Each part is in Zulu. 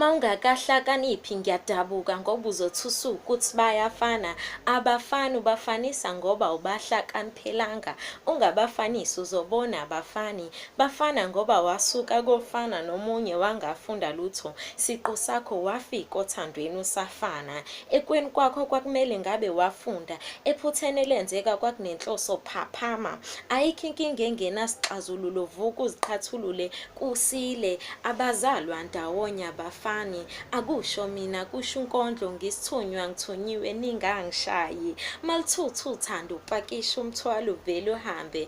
Mawungakahlakaniphi ngiyadabuka ngoba uzothusa ukuthi bayafana. Abafani ubafanisa ngoba ubahlakaniphelanga. Ungabafanisi uzobona abafani. Bafana ngoba wasuka kofana nomunye wangafunda lutho. Siqu sakho wafika othandweni usafana. Ekweni kwakho kwakumele ngabe wafunda. Ephutheni elenzeka kwakunenhloso phaphama. Ayikho inkinga engenasixazululo vuka uziqhathulule kusile. Abazalwa ndawonye abafani. Akusho mina kusho unkondlo ngisithunywa ngithunyiwe ningangishayi. Malithutha uthando upakisha umthwalo uvele uhambe.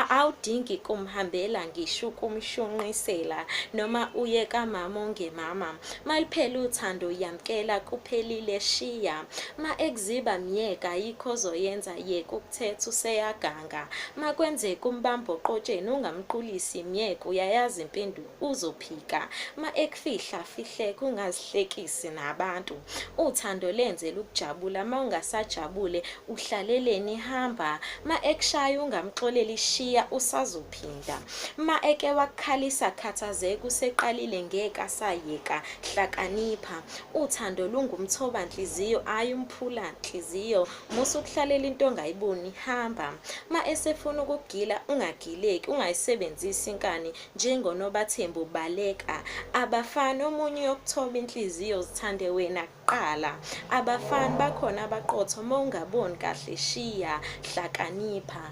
Awudingi kumhambela ngisho ukumshunqisela noma uye kamama ongemama. Maliphela uthando yamkela kuphelile shiya. Ma ekuziba myeka ayikho ozoyenza yeka ukuthetha useyaganga. Makwenzeka umbamba oqotsheni ungamqulisi myeke uyayazi impendulo uzophika. Ma ekufihla fihleka ungazihlekisi nabantu. Uthando lenzela ukujabula ma ungasajabule uhlaleleni hamba. Ma ekushaya ungamxoleli shiya usazophinda. Ma eke wakukhalisa khathazeka useqalile ngeke asayeka hlakanipha. Uthando lungumthoba nhliziyo ayi umphula nhliziyo. Musa ukuhlalela into ongayiboni hamba. Ma esefuna ukukugila ungagileki ungayisebenzisi inkani njengoNobathembu baleka. Abafani omunye uyokuthoba inhliziyo zithande wena kuqala. Abafani bakhona abaqotho uma ungaboni kahle shiya hlakanipha.